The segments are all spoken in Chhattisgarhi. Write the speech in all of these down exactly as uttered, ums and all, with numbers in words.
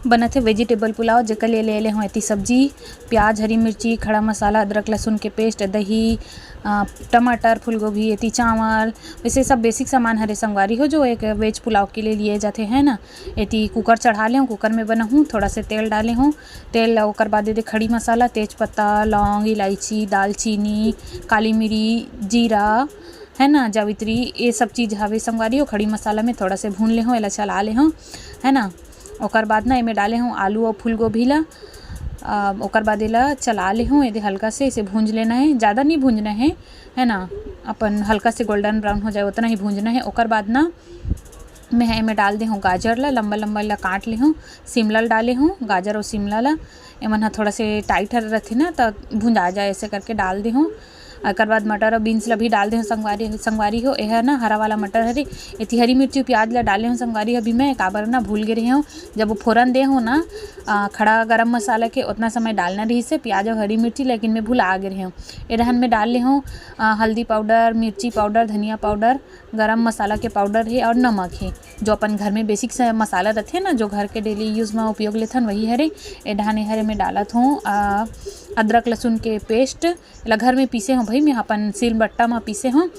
बनत हे vegetable पुलाव, जेकर लिए ले ले हूँ एती सब्जी, प्याज, हरी मिर्ची, खड़ा मसाला, अदरक लहसुन के paste, दही, अ, टमाटर, फूलगोभी, एती चावल, वैसे सब basic सामान हरे संगवारी हो, जो एक veg पुलाव के लिए लिए जाते हैं ना। एती cooker चढ़ा ले हूँ, cooker में बनाहूँ, थोड़ा से तेल डाले हूँ, तेल, ओकर बाद एदे खड़ी मसाला, तेज पत्ता, लौंग, इलायची, दालचीनी, काली मिरी, जीरा, है ना, जावित्री, ये सब चीज़ हवे संगवारी हो। खड़ी मसाला में थोड़ा से भून ले हूँ, एला चला ले हूँ, है ना। ओकर बाद ना एमे डाले हूँ आलू और फूलगोभी ला। आ, ओकर बाद एला चला ले हूँ, एदे हल्का से इसे भूंज लेना है, ज़्यादा नहीं भूंजना है, है ना, अपन हल्का से golden brown हो जाए उतना ही भूंजना है। ओकर बाद ना मैं एमे डाल दे हूँ गाजर ला, लंबा लंबा ला काट ले हूँ, शिमला ला डाले हूँ, गाजर और शिमला ला। एमन ह थोड़ा से tight हर रथे ना, त भुंजा जाए, ऐसे करके डाल दे हूँ। एकर बाद मटर और beans ला भी डाल दे हूँ संगवारी, संगवारी हो। एह ना हरा वाला मटर हरे। एती हरी मिर्ची, प्याज ला डाले हूँ संगवारी, अभी मैं काबर ना भूल गे रहे हूँ, जब वो फोरन दे हूँ ना, आ, खड़ा गरम मसाला के, उतना समय डालना रही से प्याज और हरी मिर्ची, लेकिन मैं भुला गे रहे हूँ। ए डहन में डाल ले हूँ, आ, हल्दी पाउडर, मिर्ची पाउडर, धनिया पाउडर, गरम मसाला के पाउडर हे और नमक हे, जो अपन घर में basic से मसाला रथे ना, जो घर के daily use में उपयोग लेथन, वही हरे। ए डहन ए हरे में डालत हूँ, आ, अदरक लहसुन के paste ला घर में पीसे हूँ भाई, मैं अपन सिलबट्टा में पीसे हूँ।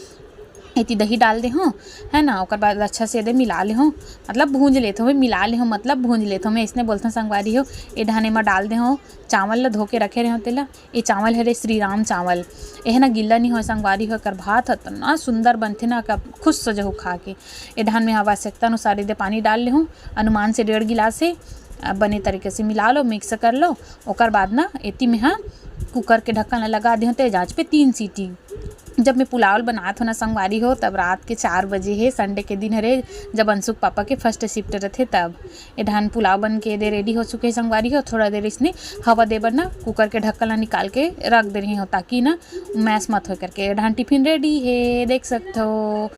एती दही डाल दे हूँ, है ना। ओकर बाद अच्छा से एदे मिला ले हूँ, मतलब भूंज लेत हूँ, मिला ले हूँ, मतलब भूंज लेत हूँ। मैं इसने बोलत हूँ संगवारी हो। ए डहन एमा डाल दे हूँ चावल ला, धो के रखे रहे हूँ तेला। ये चावल हरे श्री राम चावल, एह ना गिल्ला नहीं होय संगवारी हो। एकर भात ह इतना सुंदर बनथे ना, कि आप खुश हो जहू खा के। ए डहन में आवश्यकता अनुसार एदे पानी डाल ले हूँ, अनुमान से डेढ़ गिलास हे। अब बने तरीके से मिला लो, mix कर लो। ओकर बाद ना एती में हाँ cooker के ढक्कन ला लगा दे हूँ तेज आँच पे तीन सीटी। जब मैं पुलाव बनात हूँ ना संगवारी हो, तब रात के चार बजे हे, Sunday के दिन हरे, जब अंशु के पापा के first shift रथे तब। ए डहन पुलाव बन के एदे ready हो चुके हे संगवारी हो। थोड़ा देर इसने हवा दे बर ना cooker के ढक्कन ला निकाल के रख दे रही हूँ, ताकि ना mash मत होय करके। ए डहन tiffin ready हे, देख सकत हो।